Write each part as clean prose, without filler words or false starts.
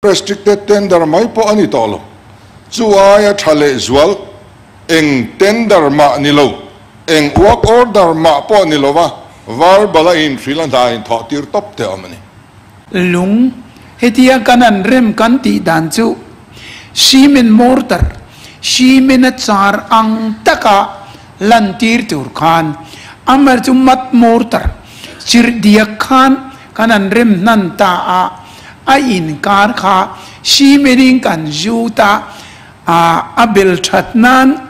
Restricted tender mai pawh a ni tawh lo. Chu aia tha lehzual eng tender mah ni lo, eng work order mah pawh ni lova verbal a inhrilh a hna inthawh tir tawp te awm a ni. Lung, hetia kan an rem kan tih dan chu cement mortar, cement a char ang taka lantir tur khan amar chu mat mortar, chirh diak khan kan an rem hnan ta a, a inkar kha cement in kan zut a, a bel that nan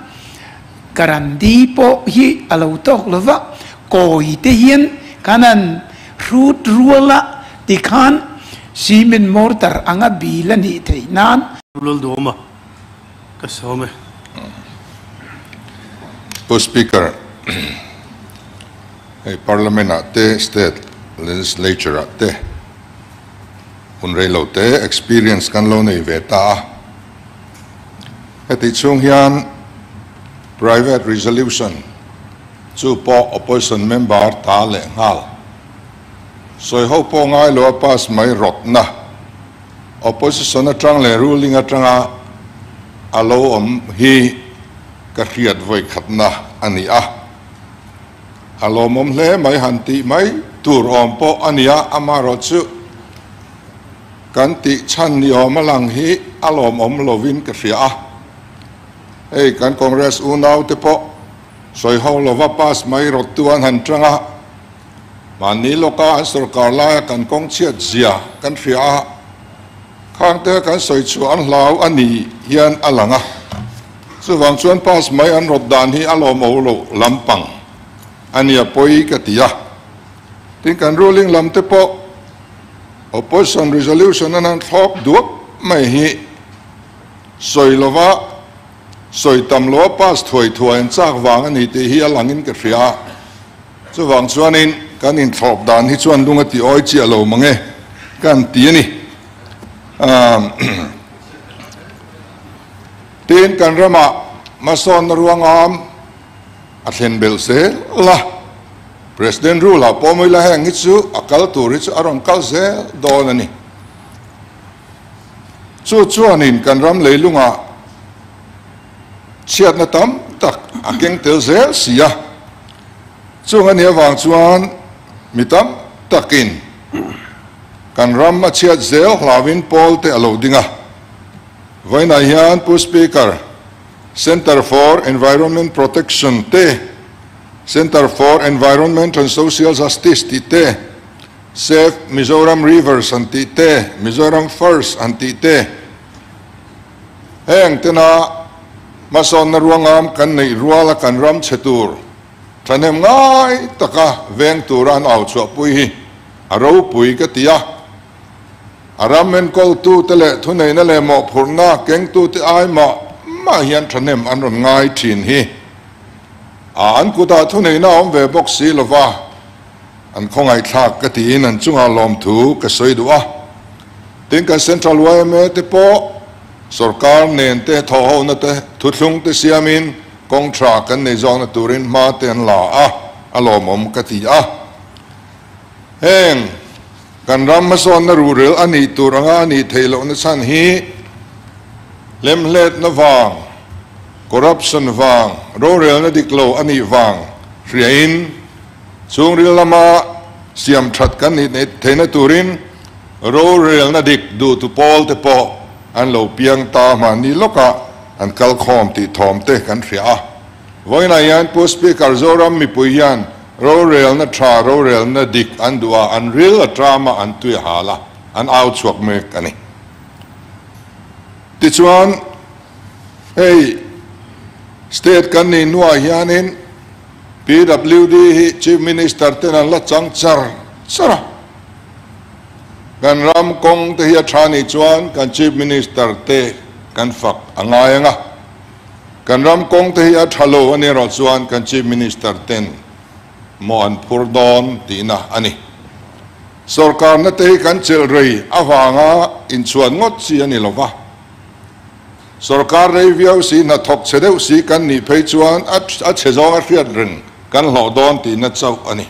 Karandi pawh hi a lo tawk lo va, kawi te hian kan an hrut rual a tikhan cement mortar anga bil a nih theih nan. Laldawma ka sawm e. Pu Speaker, hei Parliament ah te State Legislature ah te hun reilo te experience kan lo nei ve ta a. Hetih chhung hian Private Resolution chu pawh Opposition member ta leh nghal. Sawi ho pawh ngai lo a pass mai rawtna Opposition atang leh Ruling atanga a lo awm hi ka hriat vawi khatna a ni a. A lawmawm hle mai han tih mai tur awm pawh a ni a, amaherawhchu Kan tih chhan ni awm a lang hi a lawmawm lovin ka hria a. Hei kan Congress unaute pawh sawi ho lova pass mai rawttu an han tang a, mahni lawka an sorkar laia kan kawng chhiat zia kan hria a, khangte kan sawi chhuah an hlau a ni hian a lang a. Chuvang chuan pass mai an rawt dan hi a lawmawm loh lampang a nia pawi ka ti a. Tin kan ruling lamte pawh Opposition resolution an han thlawk duak mai hi sawi lova sawi tam lova pass thuai thuai an chak vang a ni tih hi a langin ka hria a. Chuvang chuanin kan inthlawp dan hi chuan lung a ti awi chiah lo mang e ka han ti a ni. Tin kan ramah hmasawnna ruangam a thlen belh zel a. President rule ah pawh mawi la heng hi chu a kal tur hi chu a rawn kal zel dawn a ni. Chu chuanin kan ram leilungah chhiatna tam tak a keng tel zel si a. Chung a nih avang chuan mi tam takin kan ram a chhiat zel hlauin pawl te a lo ding a. Vawiinah hian Pu Speaker, Centre for Environment Protection te, Centre for Environment and Social Justice tih te, Save Mizoram Rivers an tih te, Mizoram First an tih te, heng tena hmasawnna ruangam kan neih ruala kan ram chhe tur thahnem ngai taka veng tura an au chhuahpui hi a ropui ka ti a. A ram enkawltute leh thuneihna leh mawhphurhna kengtute ai mah mah hian thahnem an rawn ngai thin hi. A an kutah thuneihna a awm ve bawk si lova, an khawngaihthlak ka tiin an chungah lawmthu ka sawi duh a. Tin kan Central yma te pawh sorkar nen te thawhhona te thuthlung te siamin kawng tha kan nei zawkna turin hma te an la a, a lawmawm ka ti a. Heng kan ram hmasawnna ruhrel a nih tur anga a nih theih lohna chhan hi hlemhletna vang, corruption vang, rorelna dik lo a nih vang hriain chhungril lama siam that kan nih theihna turin rorelna dik duhtu pawl te pawh an lo piang ta mahni lawkah an kalkhawm tih thawm te kan hria a. Vawiinah hian Pu Speaker Zoram mipui hian rorelna tha, rorelna dik an duh a, an ril a tram a, an tui a hal a, an au chhuak mek a ni. Tichuan, hei State kan nih hnuah hianin PWD hi Chief Minister ten an la chang char char a. Kan ram kawng te hi a tha nih chuan kan Chief Minister te kan fak a ngai ang a. Kan ram kawng te hi a tha lo a ni erawh chuan kan Chief Minister ten maw an phur dawn tihna a ni. Sorkarna te hi kan chelh rei avanga inchhuan ngawt chi a ni lo va. Sorkar rei viau si hnathawk chhe deuh si kan nih phei chuan a chhe zawng a hriat reng kan hlawh dawn tihna chauh a ni.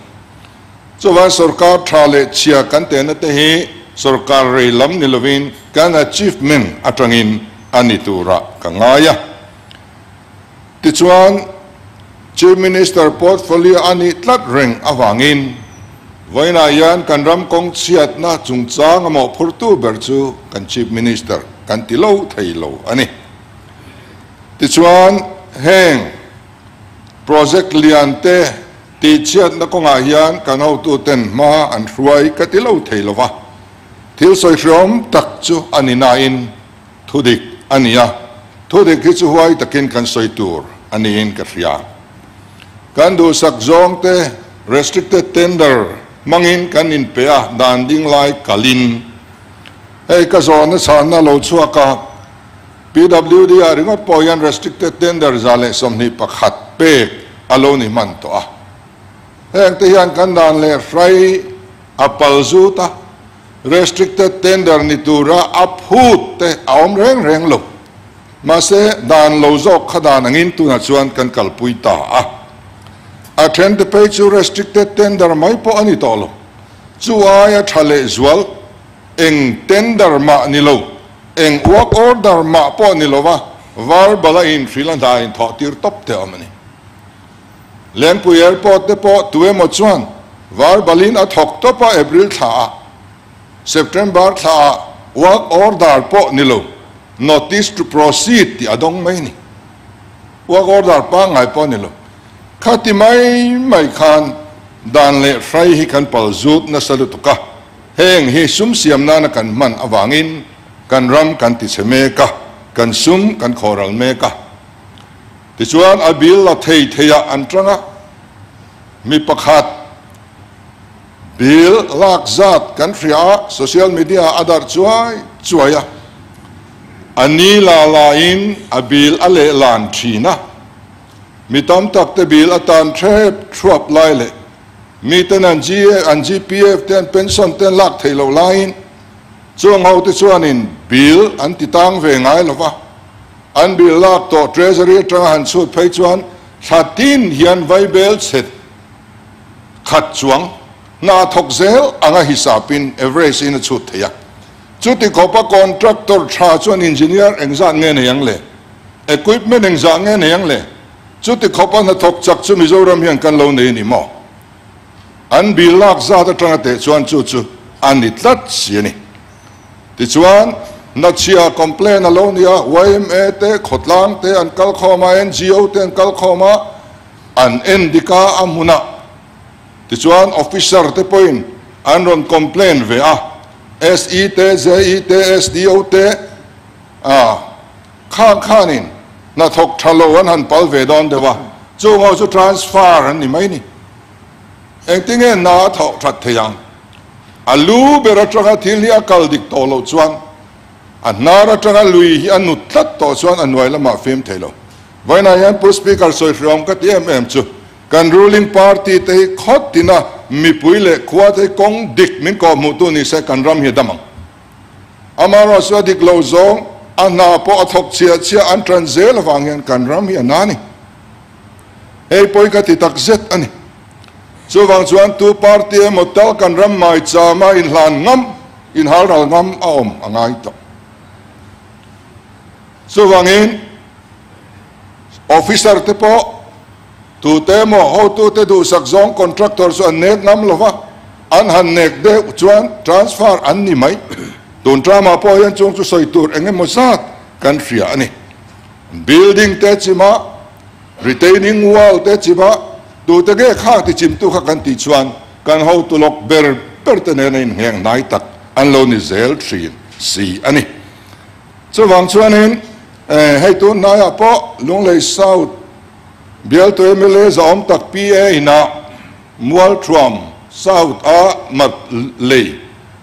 Chuvang sorkar tha leh chhia kan tehna te hi Sorkar rei lam ni lovin kan achievement atangin a ni turah ka ngai a. Tichuan, Chief Minister portfolio a nih tlat reng avangin vawiinah hian kan ram kawng chhiatna chungchang a mawhphurtu ber chu kan Chief Minister kan ti lo thei lo a ni. Tichuan, heng project lian te tihchhiatna kawngah hian kan hotuten hma an hruai ka ti lo thei lo va, thil sawi hreawm tak chu a ni nain Thudik a ni a, thudik hi chu huai takin kan sawi tur a niin ka hria. Kan duhsak zawngte restricted tender hmangin kan inpe a, dan ding lai kalin. Hei ka zawhna chhanna lo chhuak a, PWD ah ringawt pawh hian restricted tender 121 pek a lo ni hman tawh a. Hengte hian kan dan leh hrai a pal zut a. Restricted tender ni tura a phut te a awm reng reng lo. Mahse, dan lo zawk kha dan angin tunah chuan kan kalpui ta a. A then te phei chu restricted tender mai pawh a ni tawh lo. Chu aia tha leh zual, eng tender mah ni lo, eng work order mah pawh ni lova verbal a inhrilh a hna inthawh tir tawp te awm a ni. Lengpui Airport te pawh tu emaw chuan verbalin a thawk tawp a April thla ah, September thla ah work order pawh ni lo, notice to proceed tih a dawng mai ni. Work order pangngai pawh ni lo. Khati mai mai khan dan leh hrai hi kan pal zut nasa lutuk a, heng hi sum siam nana kan hman avangin kan ram kan tichhe mek a, kan sum kan khawhral mek a. Tichuan a bill la thei theiah an tang a, mi pakhat bill lak zat kan hria a, social media a darh chuai chuai a, a ni la lain a bill a lehlan thin a, mi tam tak te bill atan threp thuap lai leh mi ten an an GPF te an pension te an lak theih loh laiin chuang ho te chuanin bill an ti tang ve ngai lova. An bill lak tawh Treasury atanga han chhut phei chuan thla tin hian vaibel chhe khat chuang hna thawk zel anga hisapin average in a chhut thei a. Chuti khawpa contractor tha chuan engineer engzah nge nei ang le? Equipment engzah nge nei ang le? Chuti khawpa hnathawk chak chu Mizoram hian kan lo nei a ni maw? An bill lak zat atanga teh chuan chu chu a ni tlat si a ni. Tichuan, Nachhia complain a lo ni a, yma te, khawtlang te an kal khawm a, ngo te an kal khawm a, an en dik a, a hmunah. Tichuan, officer te pawhin an rawn complain ve a, SE te, JE te, SDO te, ah, khang khanin hnathawk tha lo an han pal ve dawn deuh a, chung ho chu transfer an ni mai ni. Engtinge hna a thawh that thei ang? A lu ber atanga thil hi a kal dik tawh loh chuan, a hnar atanga lui hi a nut tlat tawh chuan a hnuai lamah fim thei lo. Vawiinah hian Pu Speaker sawi hriawm ka ti em em chu, kan ruling party te hi khawt tina mipui leh khua te hi kawng dik min kawhhmuhtu ni se kan ram hi a dam ang. Amaherawhchu a dik lo zawng, a hna pawh a thawk chhiah chhiah an tan zel avang hian kan ram hi a na a ni. Hei pawi ka ti takzet a ni. Chuvang chuan tu party emaw tal kan ram maichama inhlan ngam, inhalral ngam a awm a ngai tawh. Chuvangin officer te pawh tute emaw hotute duhsak zawng contractor chu an nek ngam lo va, an han nek deuh chuan transfer an ni mai. Tun tramah pawh hian chung chu sawi tur eng emaw zat kan hria a ni. Building te chima, retaining wall te chima, tute nge kha ti chimtu kha kan tih chuan kan hotu lawk ber ber te nena inngeng hnai tak an lo ni zel thin si a ni. Chuvang chuanin hei tun hnaiah pawh Lunglei South bialtu mla zahawm tak PA inah Mualthuam South a mat lei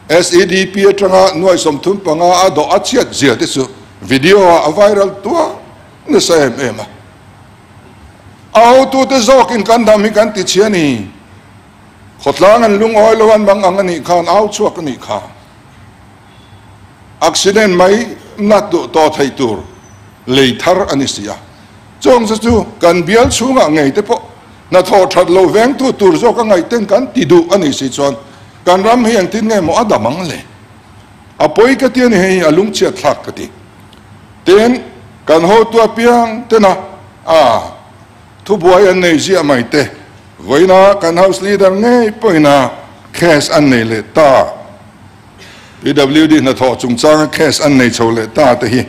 SEDP atanga nuai 35 a dawh a chhiat zia te chu video ah a viral tuah nasa em em a. A hotute zawkin kan dam hi kan ti chhi a ni. Khawtlang an lungawi lo an bang ang a nih khan au chhuak a nih kha. Accident mai na duh tawh theih tur lei thar a ni si a. Chuang chu chu kan bial chhungah ngei te pawh hnathawh that lo vengtu tur zawk a ngaihten kan ti duh a nih si chuan kan ram hi engtin nge maw a dam ang le? A pawi ka ti a ni hei, a lungchhiat thlak ka ti. Tin, kan hotu apiang tena a thubuai an nei ziah mai te, vawiina kan House Leader ngei pawhina case an nei leh ta, PWD hnathawh chungchanga case an nei chho leh ta te hi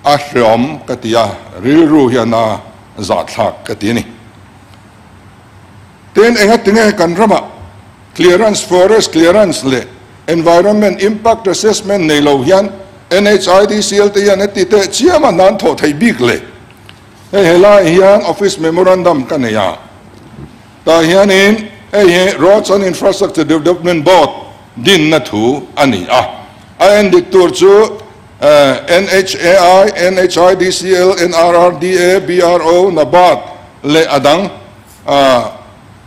a hreawm ka ti a, rilru hian a zahthlak ka ti a ni. Tin, engatinge kan ramah clearance, forest clearance leh environment impact assessment nei lo hian NHIDCL te hian heti teh chiam a hnan thawh theih bik le? Hei helai hian office memorandum ka nei a, tah hianin hei hi Roads and Infrastructure Development Board dinna thu a ni a, a endik tur chu NHAI, NHIDCL, NRRDA, BRO, NABARD leh a dang.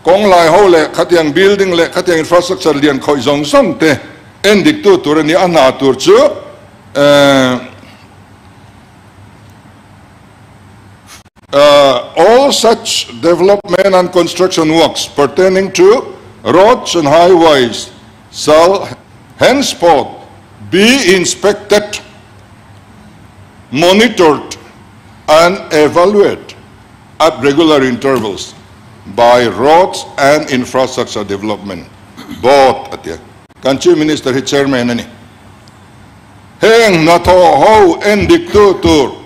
Kawng lai ho leh khatiang building leh khatiang infrastructure lian khawih zawng zawng te en dik tu tur a ni. A hna tur chu all such development and construction works pertaining to roads and highways shall henceforth be inspected, monitored and evaluated at regular intervals by Roads and Infrastructure Development Board a ti a. Kan Chief Minister hi Chairman a ni. Heng hnathawh ho endiktu tur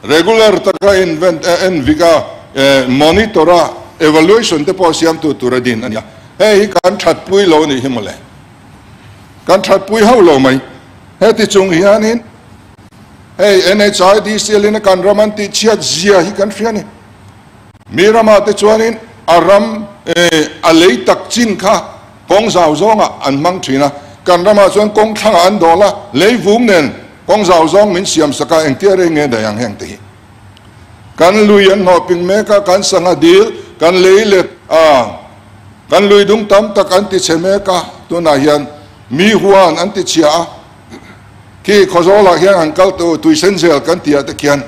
regular taka invent envik a, monitor a, evaluation te pawh siamtu tur a din a ni a. Hei hi kan thatpui lo nih hi mawle. Kan thatpui hauh lo mai. Heti chung hianin Hei NHIDCL in a kan ram an tih chhiat zia hi kan hria a ni. Mi ramah te chuanin a ram a lei tak chin kha kawng zau zawngah an hmang thin a, kan ramah chuan kawng thlangah an dawl a, lei vung nen kawng zau zawng min siam sak a, engtia rei nge daih ang heng te hi. Kan lui an hnawh ping mek a, kan sangha dil, kan lei let a, kan lui dung tam tak an ti chhe mek a, tunah hian mi huan an ti chhia a, Khi Khawzawlah hian an kal tu tuisen zel kan tih ah te khian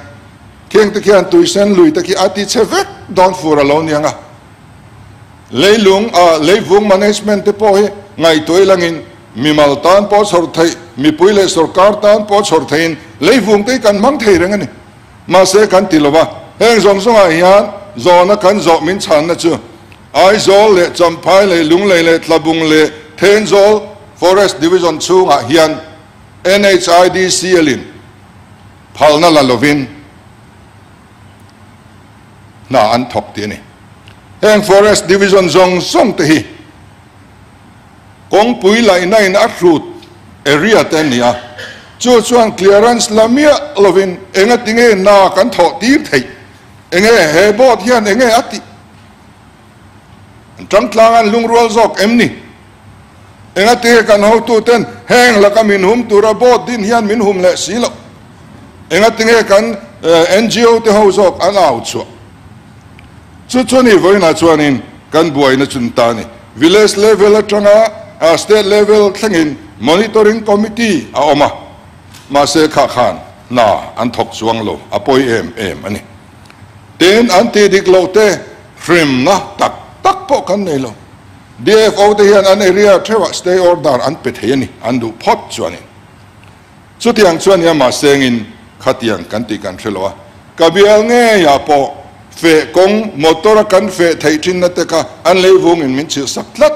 kheng te khian tuisen lui te khi a ti chhe vek dawn fur a lo ni ang a. Leilung ah leivung management te pawh hi ngaihtuah ilangin mimal tan pawh chhawr theih, mipui leh sorkar tan pawh chhawr theihin leivung te hi kan hmang thei reng a ni. Mahse kan ti lo va, heng zawng zawngah hian zawhna kan zawh min chhanna chu Aizawl leh Champhai leh Lunglei leh Tlabung leh Thenzawl Forest Division chhungah hian NHIDCL-in phalna la lovin hna an thawk tih a ni. Heng Forest Division zawng zawng te hi kawngpui laihna in a hrut area te an ni a, chu chuan clearance la miah lovin engatinge hna kan thawh tir theih, enge he board hian enge a tih? An tangtlang an lungrual zawk em ni? Engati kan hotuten heng laka min hum tura board din hian min hum leh si loh? Engati nge kan NGO te ho zawk an au chhuah? Chu chu ni vawiinah chuanin kan buaina chun ta a ni. Village level atanga state level thlengin monitoring committee a awm a, mahse kha khan hna an thawk chuang lo, a pawi em em a ni. Tin, an tih dik loh te hrimna tak tak pawh kan nei lo. DFO te hian an area theuhah stay order an pe thei a ni, an duh phawt chuanin. Chutiang chuan nia mahsengin khatiang kan tih kan hre lo a, ka bial ngeiah pawh feh kawng motor a kan feh theih thinna te kha an lei vungin min chhilh sak tlat.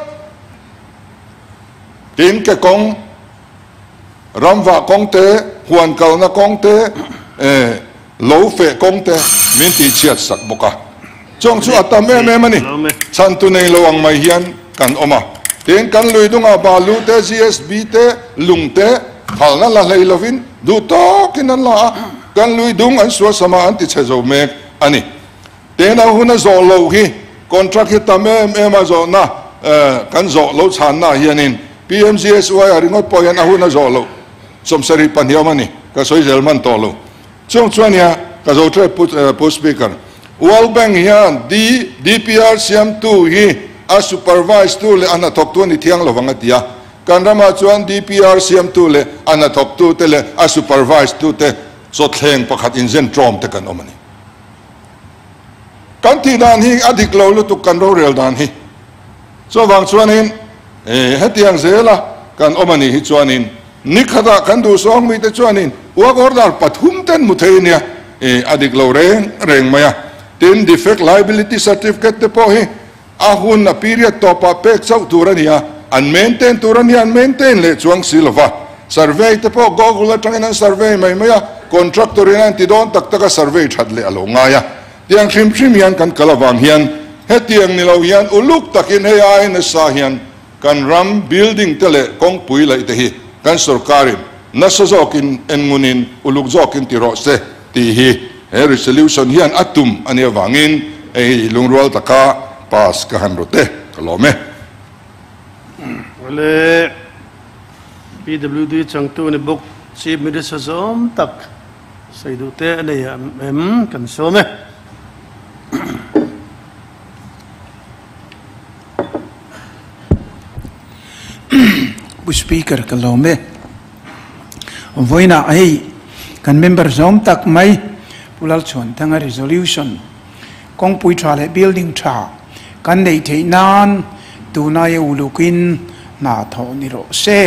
Tin, ke kawng, ramvah kawng te, huan kalna kawng te, eh, Lo feh kawng te min tih chhiat sak bawk a, chuang chu a tam em em a ni. Chhantu nei lo ang mai hian kan awm a, tin kan lui dungah balu te, GSB te, lung te phalna la hlei lovin duh tawkin an la a, kan lui dung an suasam a an ti chhe zo mek a ni. Tin a hun a zawh loh hi contract hi tam em em a zawhna kan zawh lo chhanna ah hianin PMGSY ah ringawt pawh hian a hun a zawh loh 72 awm a ni, ka sawi zel hman tawh lo. Chung chuan nia ka zo ṭep Pu Pu Speaker. World Bank hian DPR siamtu hi a supervise tu leh a hnathawktu a ni thiang lovang a ti a. Kan ramah chuan DPR siamtu leh a hnathawktu te leh a supervise tu te chawthleng pakhat inzen ṭawm te kan awm a ni. Kan tih dan hi a dik lo lutuk kan rorel dan hi. Chuvang chuanin hetiang zela kan awm a nih hi chuanin. Ni khatah kan duh zawng mite chuanin work order pathum ten hmu thei nia, e a dik lo reng reng mai a. Tin, defect liability certificate te pawh hi a hun a period tawpah pek chauh tur a ni a, an maintain tur a nia, an maintain leh chuang si lo va. Survey te pawh Google atangin an survey mai mai a, contractor in a inti dawn tak tak a survey that leh a lo ngai a. Tiang hrim hrim hian kan kal avang hian hetiang ni lo hian uluk takin hei aiin nasa hian kan ram building te leh kawngpui laih te hi kan sorkarin nasa zawkin enngunin uluk zawkin ti rawh se tih hi he resolution hian a tum a nih avangin hei lungrual taka pass ka han rawt e, ka lawm e. Awle PWD changtu ni bawk Chief Minister zawm tak sawi duh te a nei em kan sawm e. Pu Speaker ka lawm e. Vawiinah hei kan member zawm tak mai Pu Lalchhuanthanga resolution kawngpui tha leh building tha kan neih theih nan tunai ulukin hna thawh ni rawh se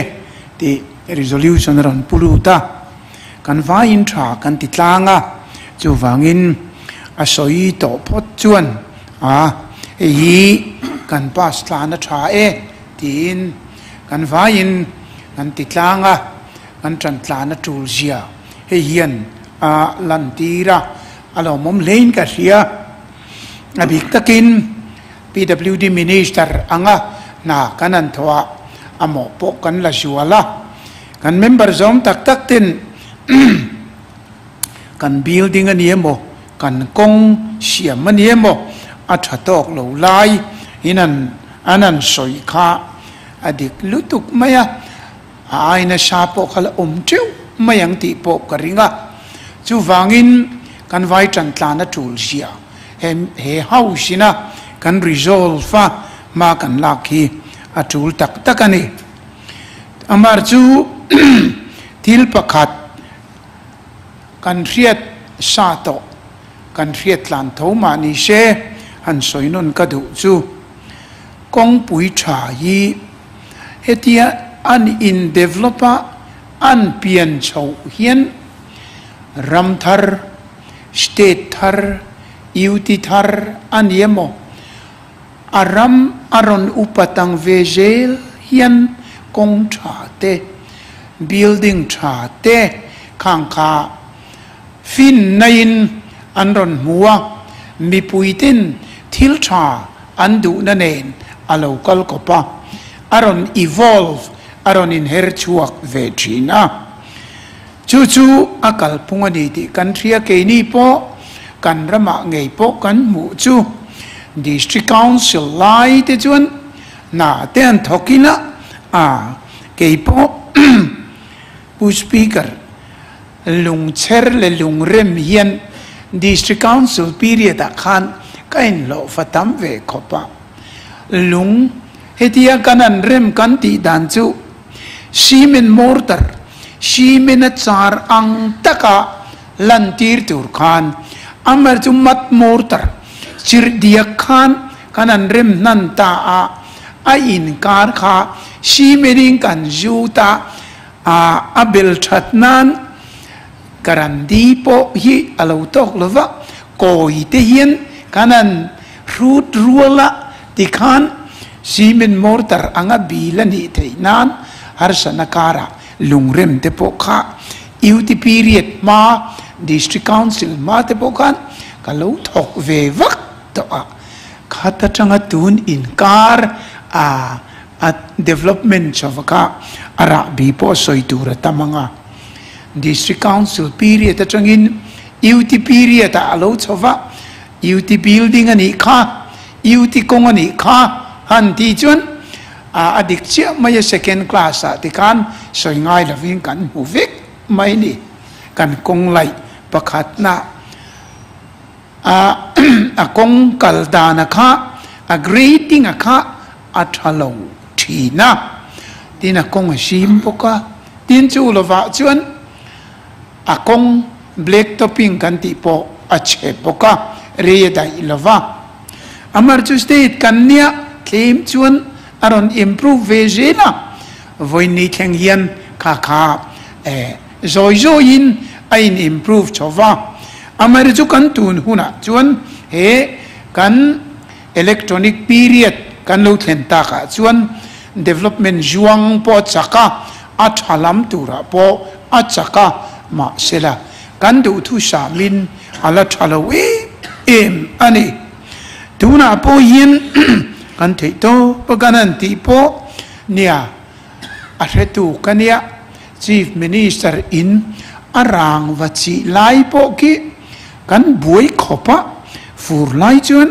tih resolution a rawn pu lut a. Kan vaiin tha kan ti tlang a, chuvangin a sawi tawh phawt chuan a hei hi kan pass tlan a tha e tiin kan vaiin kan ti tlang a, kan tan tlan a tul zia hei hian a lantir a, a lawmawm hlein ka hria. A bik takin PWD Minister anga hna kan han thawh a, a mawh pawh kan la zual a. Kan member zawm tak tak ten kan building a ni emaw, kan kawng siam a ni emaw a tha tawk lo lai in an an an sawi kha a dik lutuk mai a, a ai nasa pawh kha la awm teuh mai ang tih pawh ka ring a. Chuvangin kan vai tan tlan a tul zia he he house ina kan resolve a hma kan lak hi a tul tak tak a ni. Amar chu thil pakhat kan hriat sa tawh, kan hriat tlan tho mah ni se, han sawi nawn ka duh chu kawngpui tha hi hetia an in develop a an pian chhoh hian ram thar, state thar, UT thar a ni emaw? A ram a rawn upa tang ve zel hian kawng tha te, building tha te khang kha fin naiin an rawn hmu a, mipui ten thil tha an duhna nen a lo kal kawp a, a rawn evolve, a rawn inher chhuak ve thin a. Chu chu a kalphung a ni tih kan hria keini pawh kan ramah ngei pawh kan hmuh chu District Council lai te chuan hna te an thawk in a, a kei pawh Pu Speaker lungchher leh lungrem hian District Council period ah khan ka inhlawhfa tam ve khawp a, lung hetia kan an rem kan tih dan chu Cement mortar, cement a char ang taka lantir tur khan amar chu mat mortar chirh diak khan kan an rem hnan ta a, a inkar kha cement in kan zut a, a bel that nan karandi pawh hi a lo tawk lo va, kawi te hian kan an hrut rual a tikhan cement mortar anga bil a nih theih nan harsatna karah lungrem te pawh kha UT period hma District Council hma te pawh khan ka lo thawk ve vak tawh a, khat atanga tun inkar a a development chauh kha a rahbi pawh sawi tur a tam ang a. District Council period atangin UT period ah a lo chho va, UT building a nih kha, UT kawng a nih kha han tih chuan a dik chiah mai a second class ah tikhan sawi ngai lovin kan hmu vek mai a ni. Kan kawng laih pakhatna a a kawng kal dan a kha a grading a kha a tha lo thin a, tin a kawng a zim bawk a, tin chu lovah chuan a kawng black topping kan tih pawh a chhe bawk a, rei a daih lo va. Amar chu state kan nia tlem chuan a rawn improve ve zel a, vawiin ni thleng hian Kha kha zawi zawiin a in improve chho va. Amaherawhchu chu kan tun hunah chuan he kan electronic period kan lo thlen takah chuan development zuang pawh a chak a, a tha lam turah pawh a chak a, mahsela kan duhthusamin a la tha lo em em a ni. Tunah pawh hian kan theih tawp a kan han tih pawh nia a hretu ka nia, Chief Minister in a rang va chih lai pawh khi kan buai khawp a, fur lai chuan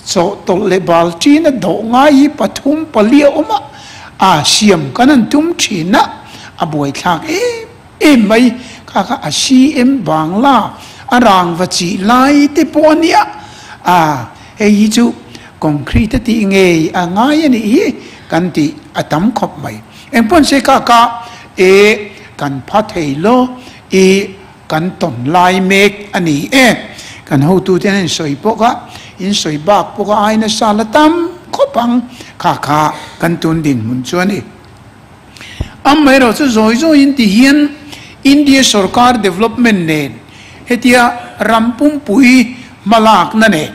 chawhtawlh leh bal ṭin a dawh ngai hi pathum pali a awm a, a siam kan han tum ṭhin a, a buaithlak em em mai, kha kha a CM Bangla a rang va chih lai te pawh a nia, a hei hi chu concrete a tih ngei a ngai a nih hi kan tih a tam khawp mai. Engpawn se kha kha e kan pha thei lo i kan tawn lai mek a ni e. Kan hotute an insawi pawh kha insawi bak pawh kha ai nasa la tam khawp ang kha kha kan tun dinhmun chu a ni. Amaherawh chu zawi zawiin ti hian India sorkar development nen hetia ram pumpui hmalakna nen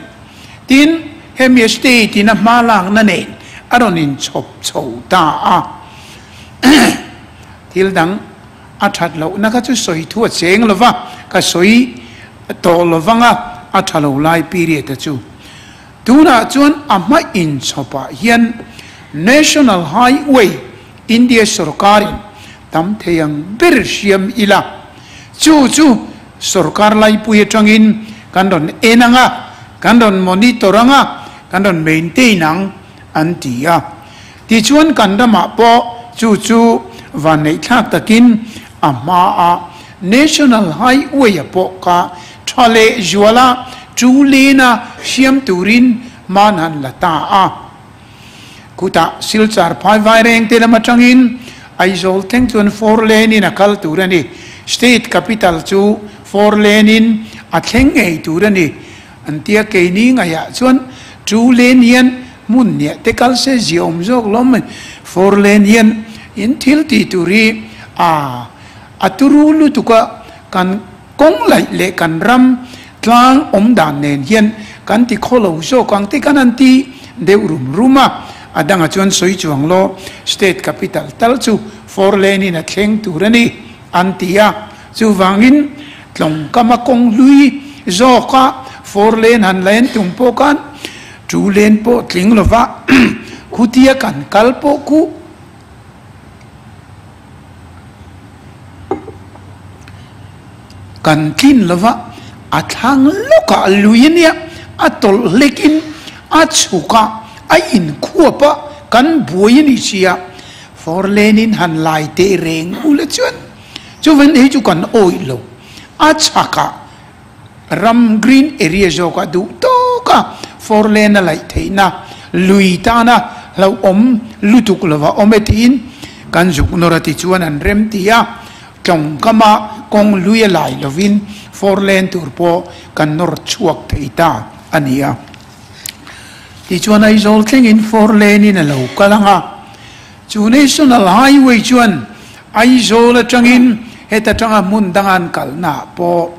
tin hemi state in a hmalakna nen a rawn inchhawp chho ta a. Thil dang a that lohna kha chu sawi thu a cheng lo va, ka sawi tawh lo vang a, a tha lo lai period a chu. Tunah chuan a hma inchhawpah hian National Highway India sorkarin tam thei ang ber hriam ila, chu chu sorkar laipui atangin kan rawn en ang a, kan rawn monitor ang a, kan rawn maintain ang an ti a. Tichuan kan ramah pawh chu chu vanneihthlak takin a hmaa National Highway-a pawh kha tha leh zuala chu lena siam turin hman han la ta a. Khutah Silchar phai vai reng te lam atangin Aizawl thleng chuan four lane in a kal tur a ni. State capital chu four lane in a thleng ngei tur a ni. An tia keini ngaihah chuan two lane hian hmun hniah te kal se ziaawm zawk lawm mai. Four lane hian in thil tih tur hi a a turu lutuk a kan Kawng laih leh kan ram tlang awm dan nen hian kan ti khaw lo zawk ang te kan han ti deuh rum rum a, a dangah chuan sawi chuang law state capital tal chu four lane in a thleng tur a ni an ti a, chuvangin tlawngkama kawng hlui zawka four lane han la en tum pawh khan two lane pawh tling lova khutia kan kal pawh khu. Kan tlin lova a thlang lawkah lui a nia, a tawlh hlekin a chhuk a, a inkhuap a, kan buai a ni sia. Four lane in han lai teh reng ula chuan chuvan hei chu kan awih lo. A chhakah ram green area zawkah duh tawk a four lane a laih theihna lui tana hlauhawm lutuk lova awm e tiin kan zuk nawr a ti chuan an rem ti a, tlawngkama kawng lui a lai lovin four lane tur pawh kan nawr chhuak thei ta a ni a. Tichuan Aizawl thlengin four lane in a lo kal ang a, chu National Highway chuan Aizawl atangin heta tanga hmun danga an kalna ah pawh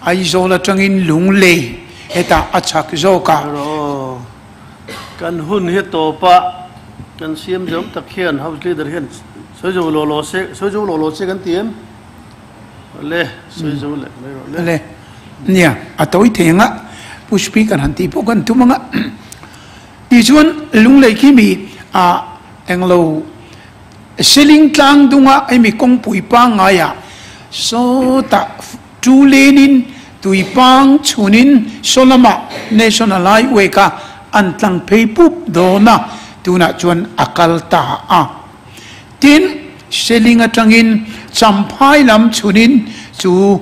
Aizawl atangin Lunglei hetah a chhak zawk a. Rawh kan hun hi tawpah kan siam zawm tak hian House Leader hian sawi zo law law se, sawi zo law law se kan ti em? Le, sawi zo leh mai rawh le. Le, nia, a tawi thei ang a, Pu Speaker han tih pawh kan tum ang a. Tichuan Lunglei khi mi ah englo Siling tlang dunga hemi kawngpui pangngaiah sawtah two lane in tui pang chhunin saw lamah National Highway kha an tlang phei pup dawn a, tunah chuan a kal ta a. Tin, Siling atangin Champhai lam chhunin chu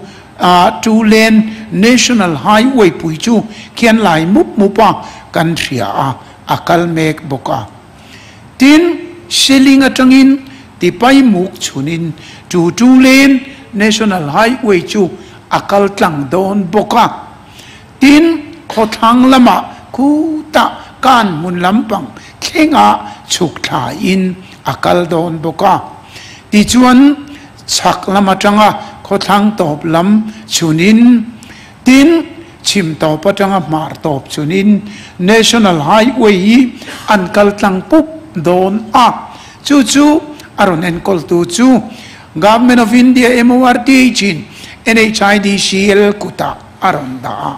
two lane National Highway pui chu khian lai mup mup a kan hria a, a kal mek bawk a. Tin, Siling atangin Tipai muk chhunin chu two lane National Highway chu a kal tlang dawn bawk a. Tin, khawthlang lamah khutah kan hmun lampang thlengah chhuk thlain a kal dawn bawk a. Tichuan chhak lam atanga khawthlang tawp lam chhunin, tin chhim tawp atanga hmar tawp chhunin National Highway hi an kal tlang pup dawn a. Chu chu a rawn enkawltu chu Government of India MORTH in NHIDCL kutah a rawn dah a.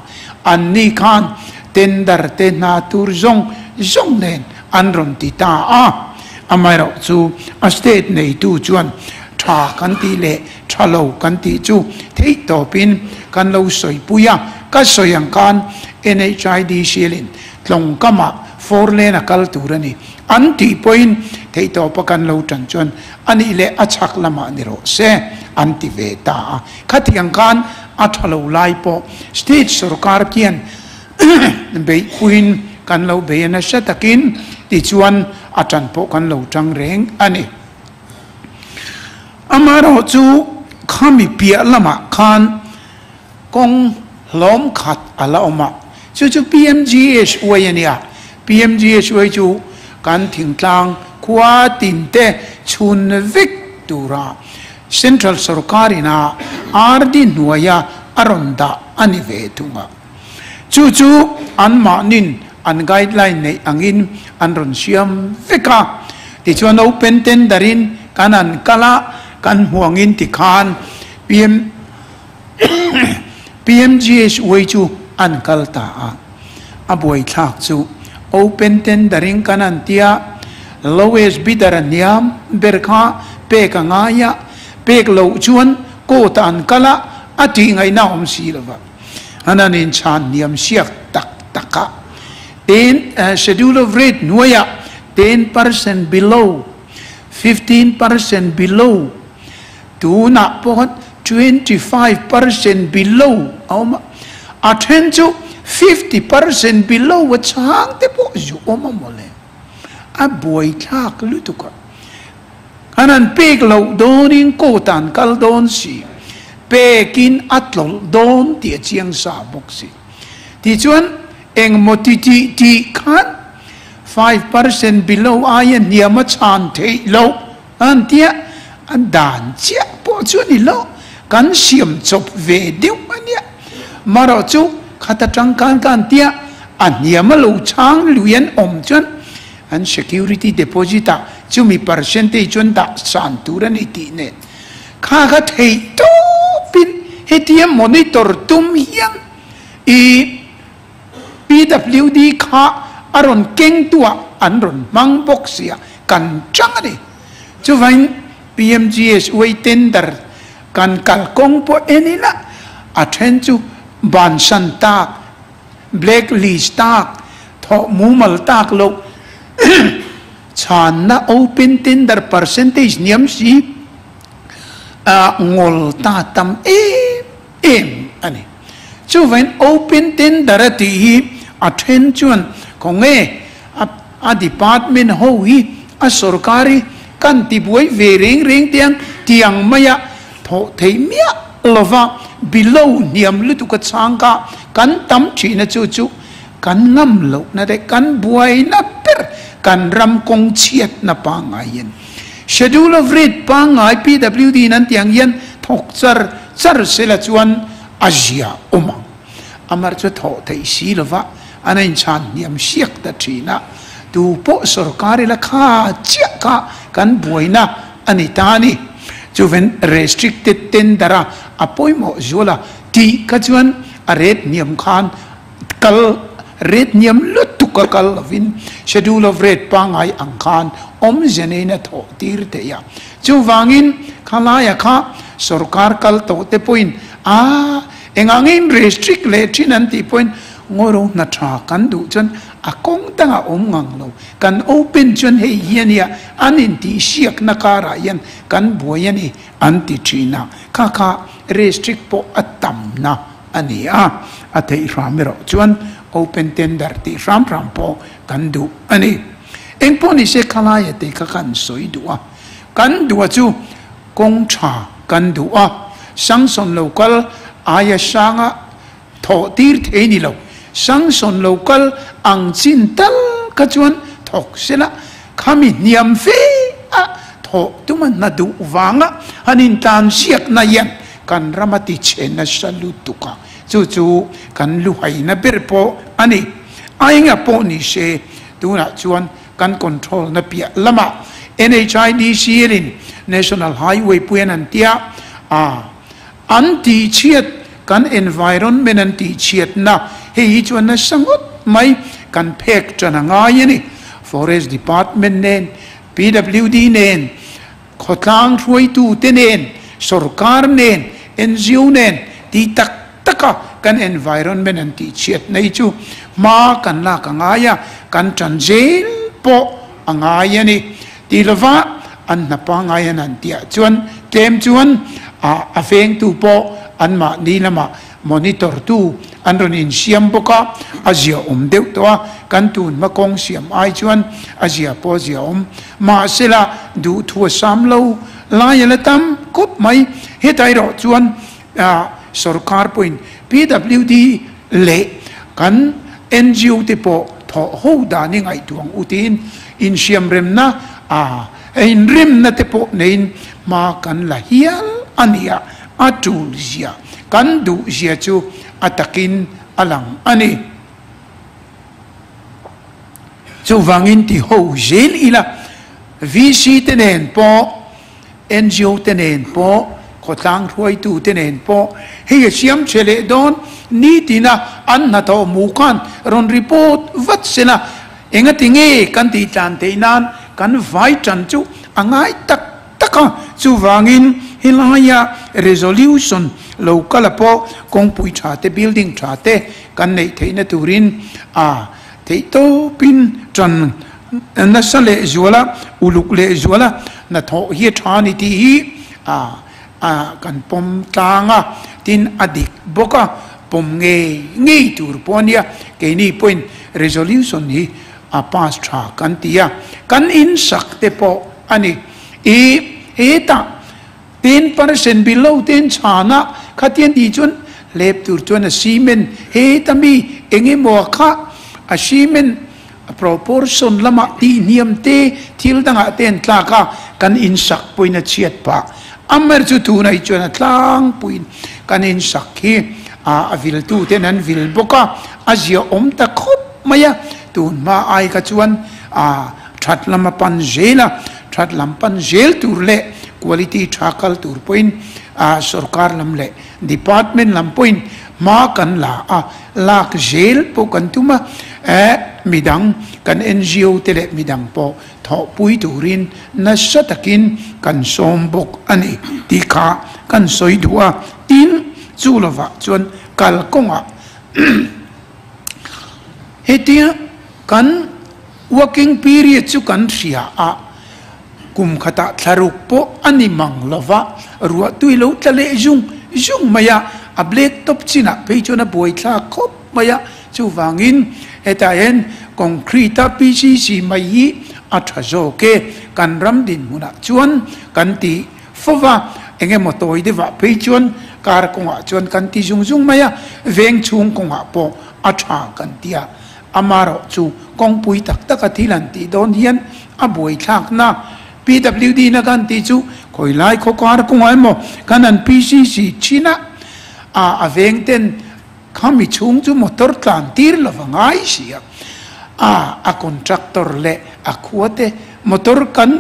Anni khan tender te hna tur zawng zawng nen an rawn ti ta a. Amaherawh chu a state neitu chuan tha kan tih leh tha lo kan tih chu theih tawpin kan lo sawipui a. Ka sawi ang khan NHIDCL in tlawngkamah four lane a kal tur a ni. An tih pawhin theihtawpa kan lo tan chuan a nih leh a chhak lamah ni rawh se an ti ve ta a. Khatiang khan a tha lo lai pawh state sorkar khian beihpuiin kan lo bei a nasa takin tichuan a tan pawh kan lo tang reng a ni. Amaherawhchu khami piah lamah khan Kawng hlawm khat a la awm a, chu chu PMGSY a nia. PMGSY chu kan thingtlang khua tin te chhun vek tura Central sorkar ina RD hnuaia a rawn dah a ni ve thung a. Chu chu anmahnin an guideline neih angin an rawn siam vek a. Tichuan open tender in kan han kal a, kan hmu angin tikhan PM. PMGSY chu an kal ta a, a buaithlak chu open tendering kan an tia, lowest bidder a hniam ber kha pek a ngai a, pek loh chuan court ah an kal a, a tih ngaihna a awm si lo va, an han inchhan hniam siak tak tak a, ten schedule of rate hnuaiah 10% below, 15% below, Tunah pawh 25% below a awm a, a then chu 50% below a chhang te pawh zu awm a mawle. A buaithlak lutuk a. Kan han pek loh dawnin court ah an kal dawn si, pekin a tlawlh dawn tih a chiang sa bawk si. Tichuan engmaw ti tih tih khan 5% below aia hniam a chhan theih loh. An tia, a dan chiah pawh chu a ni lo, kan siam chawp ve deuh a nia. Marawh chu khata tangkan ka an tia, a hniam a lo chhang lui an awm chuan an security deposit ah chumi percentage chuan dah san tur a ni tih nen kha kha theih tawpin hetia monitor tum hian i PWD kha a rawn kengtuah an rawn hmang bawk sia kan chang a ni. Chuvain PMGSY tender kan kalkawng pawh en ila a then chu bansan tak, black list tak, thawh mumal tak loh, chhanna open tender percentage hniam si a ngawl ta tam em em a ni. Chuvain open tender a tih hi a then chuan khawnge a a department ho hi a sorkar hi kan ti buai ve reng reng te ang tiang maia thawh theih miah lova below hniam lutuk a chhang kha kan tam thihna chu chu kan ngam lohna te kan buaina ber kan ram kawng chhiatna pangngai hian Schedule of rate pangngai PWD in an tih ang hian thawk char char sela chuan a zia awm ang. Amar chu thawh theih si lova an a inchhan hniam siak ta thin a, tu pawh sorkar ila kha chiah kha kan buaina a ni ta a ni. Chuven restricted tender a a pawimawh zual a tih kha chuan a rate hniam khan kal rate hniam lutuk a kal lovin schedule of rate pangngai ang khan awmze neiin a thawh tir theih a. Chuvangin khalaia kha sorkar kal tawh te pawhin a engah nge in restrict leh thin an tih pawhin ngawi hna tha kan duh chuan a kawng dangah awm ngang lo, kan open chuan hei hi a nia an intihsiakna karah hian kan buai a ni an ti thin a, kha kha restrict pawh a tamna a ni a, a theih hram erawh chuan open tender tih hram hram pawh kan duh a ni. Eng pawh ni se khalaia te kha kan sawi duh a, kan duh a chu kawng tha kan duh a, sanction lo kal aia sanga thawh tir thei ni lo, sanction lo kal ang chin tal kha chuan thawk sela, khami hniam fe a. Thawh tuma hna duh vanga han intlansiakna hian kan ram a ti chhe nasa lutuk a, chu chu kan luhaina ber pawh a ni. Ainga pawh ni se, tunah chuan kan control na piah lamah NHIDCL in National Highway puian an tia a, an tihchhiat kan environment an tihchhiatna hei hi chuan nasa ngawt mai kan phek tan a ngai a ni. Forest Department nen PWD nen, khawtlang hruaitute nen, sorkar nen, ngo nen tih tak taka kan environment an tihchhiat nei chu hma kan lak a ngai a, kan tan zel pawh a ngai a ni. Ti lova an hna pangngai an han tihah chuan tlem chuan a vengtu pawh anmahni lamah Monitor tu an rawn insiam bawk a, a zia awm deuh tawh a, kan tun hma kawng siam ai chuan a zia pawh a zia awm. Mahsela duhthu a sam lo lai a la tam khawp mai. Heta erawh chuan sorkar pawhin PWD leh kan ngo te pawh thawh ho dan i ngaihtuah ang u tiin insiamremna a inremna te pawh neiin hma kan la hial a ni a. A tul zia, kan duh zia chu a takin a lang a ni. Chuvangin ti ho zel ila, VC te nen pawh, ngo te nen pawh, khawtlang hruaitu te nen pawh hei a siam che leh dawn nitina an hnathawh hmuh khan rawn report vat sela, engati nge kan tih tlan theih nan kan vai tan chu a ngai tak tak a, chuvangin helaia resolution lo kal a pawh kawngpui tha te building tha te kan neih theihna turin a theih tawpin tan nasa leh zual a, uluk leh zual a hnathawh hi a tha a ni tih hi a a kan pawm tlang a, tin a dik bawk a, pawm ngei ngei tur pawh a nia, keini pawhin resolution hi a pass tha kan ti a, kan insak te pawh a ni. I hetah 10% below ten chhana khatian tih chuan hlep tur chuan a cement heta mi eng emaw kha a cement proportion lamah tih hniam te thil dangah te an tlak a, kan insak pawhin a chhiat phah. Amaherawhchu chu tunah hi chuan a tlangpuiin kan insak hi a viltu ten an vil bawk a, a ziaawm ta khawp mai a, tun hma ai kha chuan a that lam a pan zel a, that lam pan zel tur leh quality tha kal tur pawhin a sorkar lam leh department lam pawhin hma kan la a, lak zel pawh kan tum a, eh midang kan ngo te leh midang pawh thawhpui turin nasa takin kan sawm bawk a ni tih kha kan sawi duh a, tin chu lovah chuan kalkawngah hetia kan working period chu kan hria a, kum khatah thlaruk pawh a ni mang lova, ruah tui lo tla leh zung zung mai a, a black top chinah phei chuan a buaithlak khawp mai a, chuvangin hetah hian concrete a PCC mai hi a tha zawk e, kan ram dinhmunah chuan kan ti fova, eng emaw tawi deuhah phei chuan kar kawngah chuan kan ti zung zung mai a, veng chhung kawngah pawh a tha kan ti a, amarawh chu kawngpui tak taka thil an tih dawn hian a buaithlakna PWD na kan tih chu khawi lai khaw kar kawngah emaw kan han PCC thin a, a a veng ten khami chhung chu motor tlan tir lova ngai si a, a a contractor leh a khua te motor kan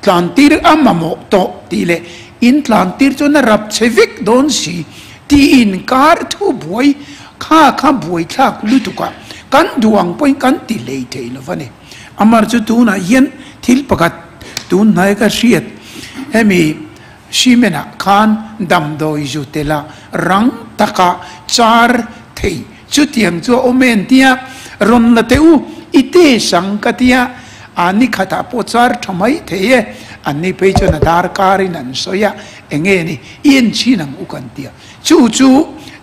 tlan tir a mamawh tawh tih leh in tlan tir chuan a rap chhe vek dawn si tiin kar thu buai kha kha buaithlak lutuk a, kan duh ang pawhin kan ti hlei thei lo va ni. Amar chu tunah hian thil pakhat tun hnai ka hriat hemi cement ah khan damdawi zu tel a rang taka char thei chutiang chu a awm em tia rawn la teh u i te sang ka tia a ni khatah pawh char tha mai thei e an ni phei chuan a darkar in an sawi a enge ni i en chhin ang u kan tia Chu chu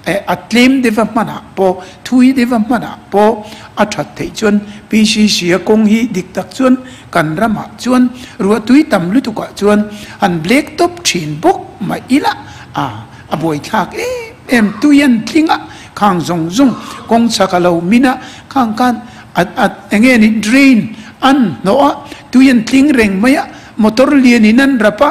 a tlem deuha hmanah pawh, thui deuha hmanah pawh a that theih chuan PCC a kawng hi dik tak chuan kan ramah chuan ruahtui tam lutukah chuan an black top thin bawk mah ila a a buaithlak em em tui an tling a, khang zawng zawng kawng chhak a lo min a, khang khan a a enge ni drain an hnawh a, tui an tling reng mai a. Motor lian in an rap a,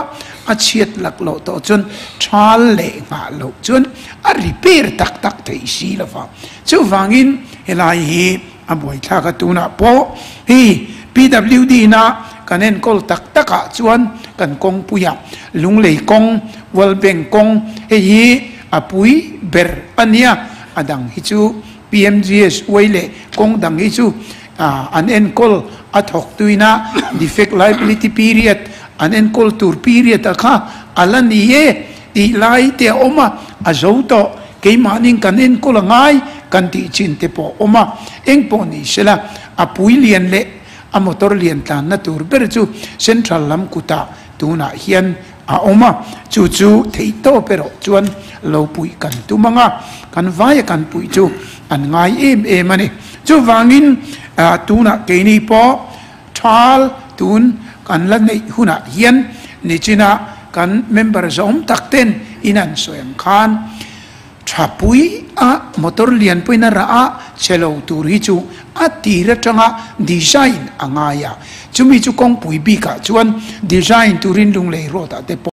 a chhiat lak loh tawh chuan thal leh nghah loh chuan a repair tak tak theih si lo va. Chuvangin helai hi a buaithlak a, tunah pawh hei PWD na kan enkawl tak takah chuan kan kawngpuia Lunglei kawng, World Bank kawng hei hi a pui ber a nia, a dang hi chu PMGS uai leh kawng dang hi chu an enkawl a thawk tuina defect liability period an enkawl tur period a kha a la ni e tih lai te a awm a, a zo tawh keimahnin kan enkawl a ngai kan tih chin te pawh a awm a, engpawh ni sela a pui lian leh a motor lian tlanna tur ber chu central lam kutah tunah hian a awm a, chu chu theihtawp erawh chuan lo puih kan tum ang a, kan vaia kan puih chu an ngai em em a ni. Chuvangin tunah keini pawh thal tun kan la neih hunah hian nichina kan member zawm tak ten in an sawi ang khan tha pui a motor lian pawhin a rah a che lo tur hi chu a tir atanga design a ngai a, chumi chu kawngpui bikah chuan design turin Lunglei road ah te pawh.